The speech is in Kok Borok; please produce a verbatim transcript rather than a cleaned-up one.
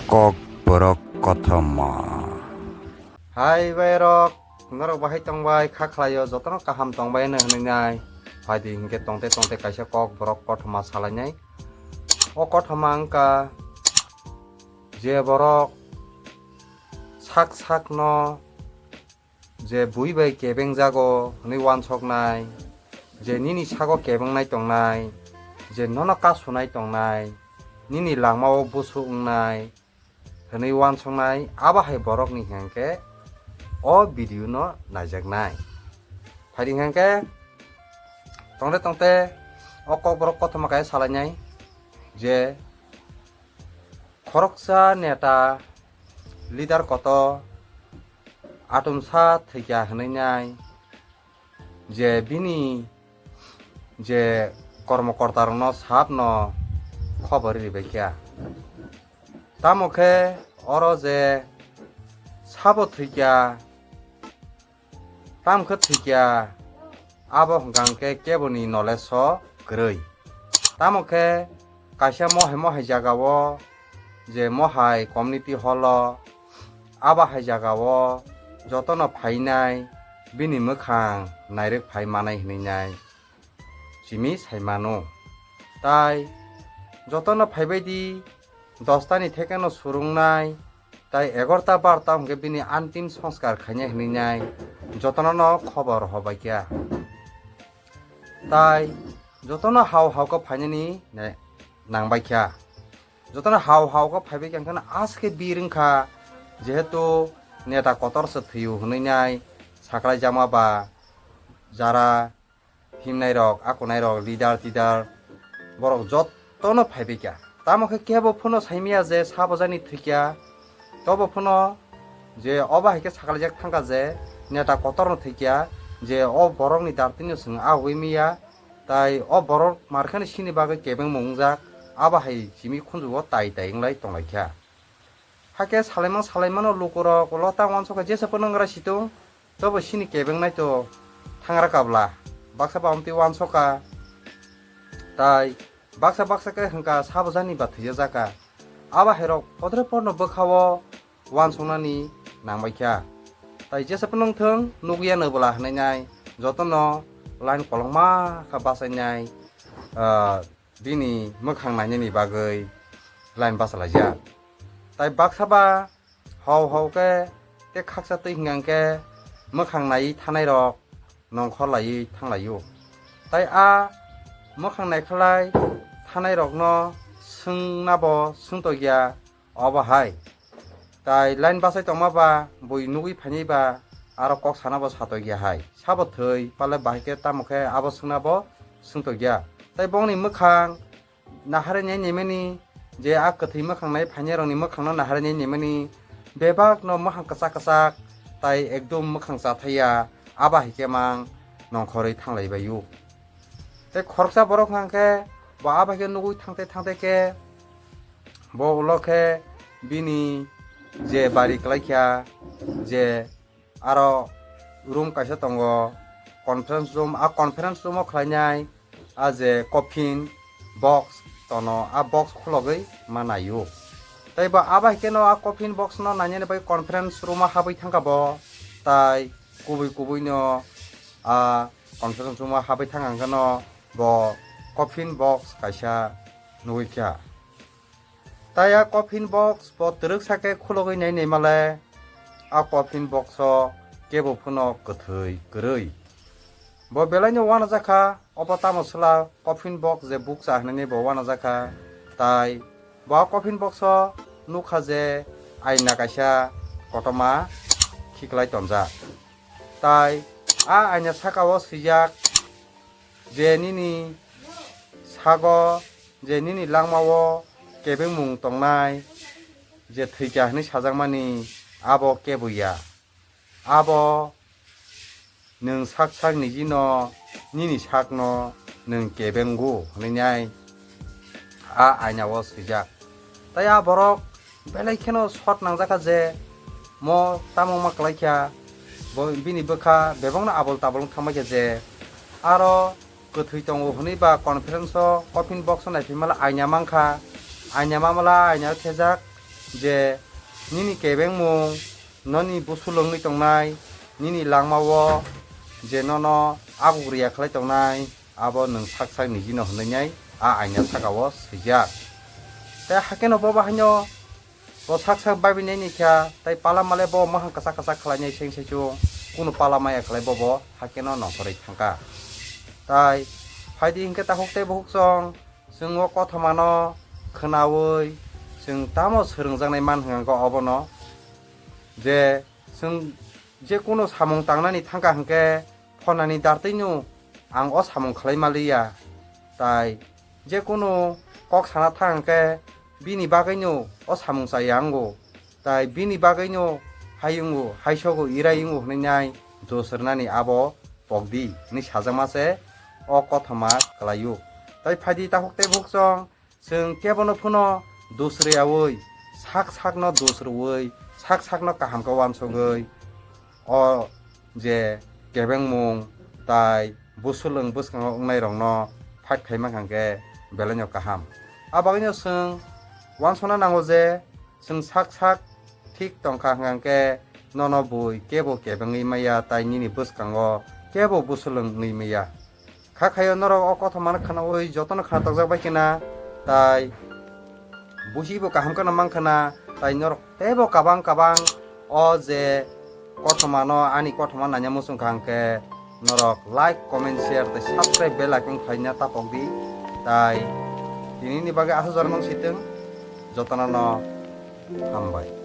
Kokborok kothoma. Hai bai rok, norok bahai tongbai, kha khlaio, jotono kaham tongbai hwnwi nai. Phaidi hinkhe tongte tongte kaisa kokborok kothoma salainai. O kothoma wngkha je borok sak sakno je bui bai kebeng jago hwnwi wansoknai, je nini sago kebengnai tongnai, je nono kasunai tongnai, nini langmao busu wngnai hwnwi wansoknai, abo hai borokni hwnkhe o video no naijaknai. Phaidi hwnkhe tongte tongte o kokborok kothoma khe salainai je khoroksa neta leader kotor atumsa thwikya hwnwi nai je bini je kormokortarokno sabno khobor ribaikha. Tamo khe oro je sabo thwikya, tamo khe thwikya, abo hwnkha hwnkhe keboni knowledge-o kwrwi. Tamo khe kaisa mohai mohai jagao je mohai community hall-o, abo hai jagao jotono phainai bini mwkhang nairwk phai manai hwnwi nai simi sai mano. Tai jotono phaibai di, dosta ni thekeno surungnai, tai egarota barota hwnkhe bini antim sanskar khainai hwnwi nai jotono no khobor hobaikha. Tai jotono hao hao khe phainani ne-, nangbaikha. Jotono hao hao khe phaibaikha, hwnkhe aske bir wngkha, jehetu neta kotor se thwio hwnwi nai saklai jama ba jara himnairok, akonairok, leader, tidar, borok jotono phaibaikha. Tamo khe kebo phano saimaya je sabo jani thwikya, tobo phano je obo hai khe sakalaijak thangkha je neta kotorno thwikya, je o borokni dartino chwng ahugwi manya, tai o borok markhani sini bagwi kebengmung wngjak, abo hai simi khunjugo tai tai wnglai tonglaikha. Hakhe salaimang salaimano lukurok ulo ta uansukha jesa phano wngrai situng, tobo sini kebeng naito thangra kabla, baksa ba amtwi uansukha, tai baksa baksa khe hwnkha sabo jani ba thwijajakha. Abo hairok podre podno bwkhao uansuknani nangbaikha. Tai jesa phano wngthung, nukya no bwla hwnwi nai, jotono line kolokma kha bachainai, ah, bini mwkhang nainani bagwi line bachalaijak. Tai baksa ba hau hau khe tei khaksa twi hwnkha hwnkhe mwkhang naiwi thanai rok nongkhor laiwi thanglaio. Tai a mwkhang naikhalai thanai rokno swngna bo swngtokya obo hai. Tai line bachai tongma ba bui nugwi phainai ba aro kok sana bo satokya hai. Sabo thwi pale bahai khe tamo khe abo swngna bo swngtokya. Tai bongni mwkhang naharwi nai naimani, je a kwthwi mwkhang nai phainai rokni mwkhangno naharwi nai naimani, bebakno mwkhang kwchak kwchak tai ekdum mwkhang chathaiya, abo hai khe mang nongkhorwi thanglaibaio. Tei khoroksa borok hwnkha khe bo abo hai khe nugwi thangtai thangtai khe bo ulo khe bini je bari kwlaikha je aro room kaisa tongo, conference room. A conference room o khlainai a je coffin box tono, a box khulogwi ma naio. Tei bo abo hai kheno a coffin box no nainani bai conference room o habwi thangkha bo, tai kubui kubui no a conference room o habwi thangkha hwnkhe no bo coffin box kaisa nugwi kha. Tai a coffin box bo twrwksa khe khulogwi nai naimale, a coffin box o kebo phano kwthwi kwrwi. Bo belaino uanajakha, obo tamo swla coffin box je bukcha hinwi bo uanajakha. Tai bo a coffin box o nukha je aina kaisa kotorma khiklai tonjak. Tai a aina saka o swijak je nini sago, je nini langmao kebengmung tongnai, je thwikya hwnwi sajakmani, abo kebo ya. Abo nwng sak sak nijino, nini sakno nwng kebengo hwnwi nai a aina o swijak. Tai a borok belai kheno short nangjakha je mo tamo ma kwlaikha, bo bini bwkha bebakno abol tabol wng thangbaikha je aro kwthwi tongo hwnwi ba conference o coffin box o naiphi mala aina mankha, aina mamala aina o thejak, je nini kebengmung, noni busulwngwi tongnai, nini langmao je nono aguk riya khlai tongnai, abo nwng sak sak nijino hwnwi nai a aina sakao swijak. Tei hakeno bo bahaino bo sak sak babinai ni kha, tei pala male bo mohang kwchak kwchak khlainai seng saichung, kunu pala maya khlai bobo hakeno nongkhorwi thangkha. Tai phaidi hinkhe takhuk tei bukhuk chwng, chwng o kothomano khwnaui chwng tamo swrwngjaknai man hwnkha obono, je chwng je kunu samung tangnani thangkha hwnkhe phonani dartwino ang o samung khlai maliya. Tai je kunu kok sana thang hwnkhe bini bagwino o samung chaya wngo, tai bini bagwino hai wngo, hai sogo, irai wngo hwnwi nai josrwnani abo pokdi hwnwi sajakma se o kothoma kwlaio. Tai phaidi takhuk tei bukhuk chwng, chwng kebono phano dusriyaui sak sakno dusrwi sak sakno kaham khe uansugwi o je kebengmung tai busulwng bwskango wngnairokno fight khaima hwnkhe belaino kaham. A bagwino chwng uansukna nango je chwng sak sak thik tongkha hwnkhe nono bui kebo kebengwi maya tai nini bwskango kebo busulwng wngwi maya. Kha khaio norok o kothomano khwnaui jotono khwna tokjak bai khna, tai busibo kaham kheno mankha na, tai norok teibo kabang kabang o je kothomano, ani kothoma naina muchung kha hwnkhe norok like, comment, share tei subscribe bell icon khlaina tapokdi. Tai tinini bagwi aswk jorano sitwng, jotono no hambai.